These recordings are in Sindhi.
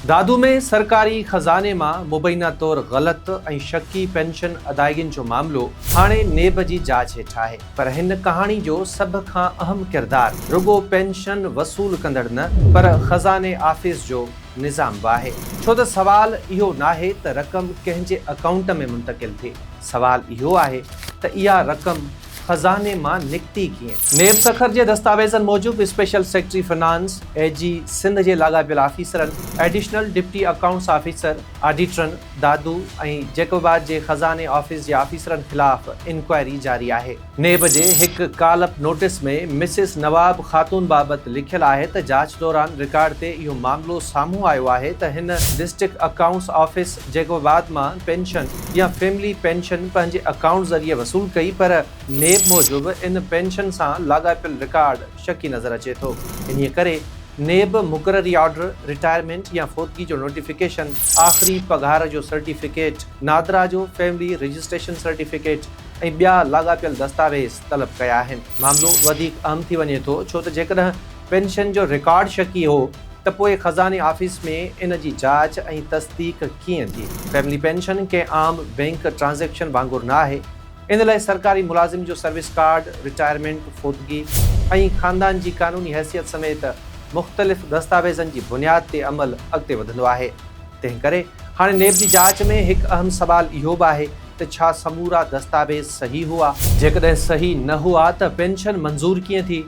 دادو ۾ سرڪاري خزاني مان مبينا طور غلط ۽ شڪي پينشن ادائيگين جو معاملو هاڻي نيب جي جاچ هيٺ آهي پر هن ڪهاڻي جو سڀ کان اهم ڪردار رڳو پينشن وصول ڪندڙ نه پر خزاني آفيس جو نظام به آهي ڇو ته سوال اهو ناهي ته رقم ڪنهن جي اڪائونٽ ۾ منتقل ٿي سوال اهو آهي ته اها رقم خزاني مان نڪتي ڪيئن؟ نيب سکر جي دستاويزن موجب special secretary finance, A G Sindh جي لاڳاپيل آفيسرن، ايڊيشنل ڊپٽي اڪائونٽس آفيسر، آڊيٽرن، دادو ۽ جيڪب آباد جي خزاني آفيس جي آفيسرن خلاف انڪوائري جاري آهي. نيب جي هڪ call up notice ۾ Mrs Nawab Khatoon بابت لکيل آهي ته جاچ دوران رڪارڊ تي اهو معاملو سامهون آيو آهي ته هن ڊسٽرڪٽ اڪائونٽس آفيس جيڪب آباد مان پينشن يا فيملي پينشن پنهنجي اڪائونٽ ذريعي وصول ڪئي پر نيب موجب ان پينشن سان لاڳاپيل رڪارڊ شڪي نظر اچي ٿو انهي ڪري نيب مقرري آرڊر، رٽائرمينٽ يا فوتگي جو نوٽيفڪيشن، آخري پگهار جو سرٽيفڪيٽ، نادرا جو فيملي رجسٽريشن سرٽيفڪيٽ ۽ ٻيا لاڳاپيل دستاويز طلب ڪيا آهن. معاملو وڌيڪ اهم ٿي وڃي ٿو ڇو ته جيڪڏهن پينشن جو رڪارڊ شڪي هو ته پوء خزاني آفيس ۾ ان جي جاچ ۽ تصديق ڪيئن ٿي؟ فيملي پينشن ڪنهن عام بئنڪ ٽرانزيڪشن وانگر نه آهي، ان لاء سرڪاري ملازم جو سروس ڪارڊ، رٽائرمينٽ، فوتگي ۽ خاندان جي قانوني حيثيت سميت مختلف دستاويزن جي بنياد تي عمل اڳتي وڌندو آهي. تنهن ڪري هاڻي نيب جي جاچ ۾ هڪ اهم سوال اهو به آهي ته ڇا سمورا دستاويز صحيح هئا؟ جيڪڏهن صحيح نه هئا ته پينشن منظور ڪيئن ٿي؟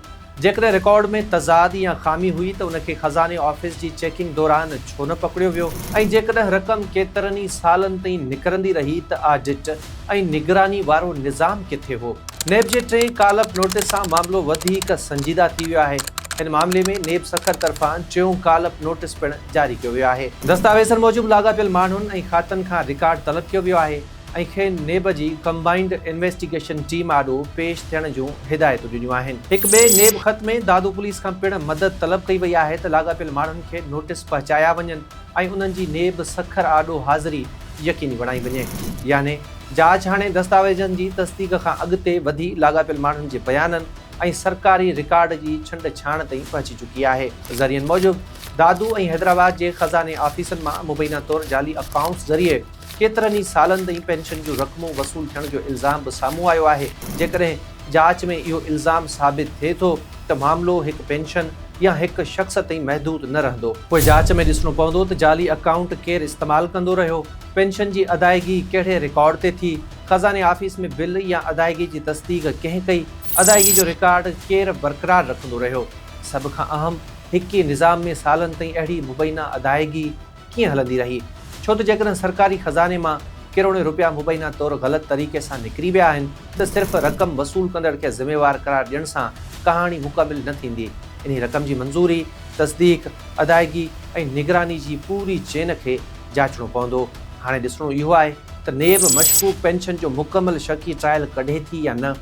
جيڪڏهن رڪارڊ ۾ تضاد يا خامي هئي ته ان کي خزاني آفيس جي چيڪنگ دوران ڇو نه پڪڙيو ويو ۽ جيڪڏهن رقم ڪيترن ئي سالن تائين نڪرندي رهي ته آڊٽ ۽ نگراني وارو نظام ڪٿي هو؟ نيب جي ٽئين ڪال اپ نوٽيس سان معاملو وڌيڪ سنجيده ٿي ويو آهي. هن معاملي ۾ نيب سکر طرفان ٽيون ڪال اپ نوٽيس پڻ جاري ڪيو ويو آهي. دستاويزن موجب لاڳاپيل ماڻهن ۽ کاتن کان رڪارڊ طلب ڪيو ويو آهي. ۽ کين نيب جي ڪمبائينڊ انويسٽيگيشن ٽيم آڏو پيش ٿيڻ جون هدايتون ڏنيون آهن. هڪ ٻئي نيب خط ۾ دادو پوليس کان پڻ مدد طلب ڪئي وئي آهي ته لاڳاپيل ماڻهن کي نوٽيس پهچايا وڃن ۽ انهن جي نيب سکر آڏو حاضري يقيني بڻائي وڃي. يعني جاچ هاڻي دستاويزن جي تصديق کان اڳتي وڌي لاڳاپيل ماڻهن جي بيانن ۽ سرڪاري رڪارڊ جي ڇنڊ ڇاڻ تائين پهچي چڪي آهي. ذريعن موجب دادو ۽ حيدرآباد جي خزاني آفيسن مان مبينا طور جعلي اڪائونٽس ذريعي ڪيترن ئي سالن تائين پينشن جون رقمون وصول ٿيڻ جو الزام به سامهون آيو آهي، جيڪڏهن جاچ ۾ اهو الزام ثابت ٿئي ٿو ته معاملو هڪ پينشن يا هڪ شخص تائين محدود نه رهندو. پوء جاچ ۾ ڏسڻو پوندو ته جعلي اڪائونٽ ڪير استعمال ڪندو رهيو، پينشن جي ادائيگي ڪهڙي رڪارڊ تي ٿي، خزاني آفيس ۾ بل يا ادائيگي جي تصديق ڪنهن ڪئي، ادائيگي جو رڪارڊ ڪير برقرار رکندو رهيو. سڀ کان اهم، هڪ ئي نظام ۾ سالن تائين اهڙي مبينا ادائيگي، ڪيئن هلندي رهي؟ ڇو ته جيڪڏهن سرڪاري خزاني مان ڪروڙين روپيا مبينا طور غلط طريقي سان نڪري ويا آهن ته صرف رقم وصول ڪندڙ کي ذميوار قرار ڏيڻ سان ڪهاڻي مڪمل نه ٿيندي. انهي رقم جي منظوري، تصديق، ادائيگي ۽ نگراني جي پوري چين کي جاچڻو پوندو. هاڻي ڏسڻو اهو آهي ته نيب مشڪوڪ پينشن جو مڪمل شڪي ٽرائل ڪڍي ٿي يا نه؟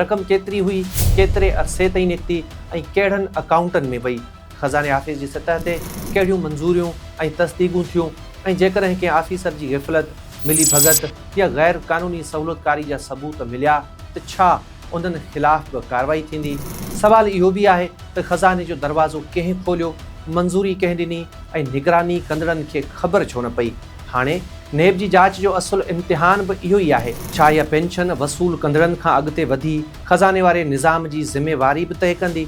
رقم ڪيتري هئي، ڪيتري عرصي تائين نڪتي ۽ ڪهڙن اڪائونٽن ۾ وئي؟ خزاني آفيس جي سطح تي ڪهڙيون منظوريون ۽ تصديقون ٿيون ۽ جيڪڏهن ڪنهن آفيسر جي غفلت، ملي ڀڳت يا غير قانوني سهولتڪاري جا ثبوت مليا ته ڇا انهن خلاف به ڪارروائي ٿيندي؟ سوال اهو به آهي ته خزاني جو دروازو ڪنهن کوليو، منظوري ڪنهن ڏني ۽ نگراني ڪندڙن کي خبر ڇو نه پئي؟ هاڻي نيب جي جاچ جو اصل امتحان به اهو ئي آهي. ڇا اها پينشن وصول ڪندڙن کان اڳتي وڌي خزاني واري نظام جي ذميواري به طئي ڪندي؟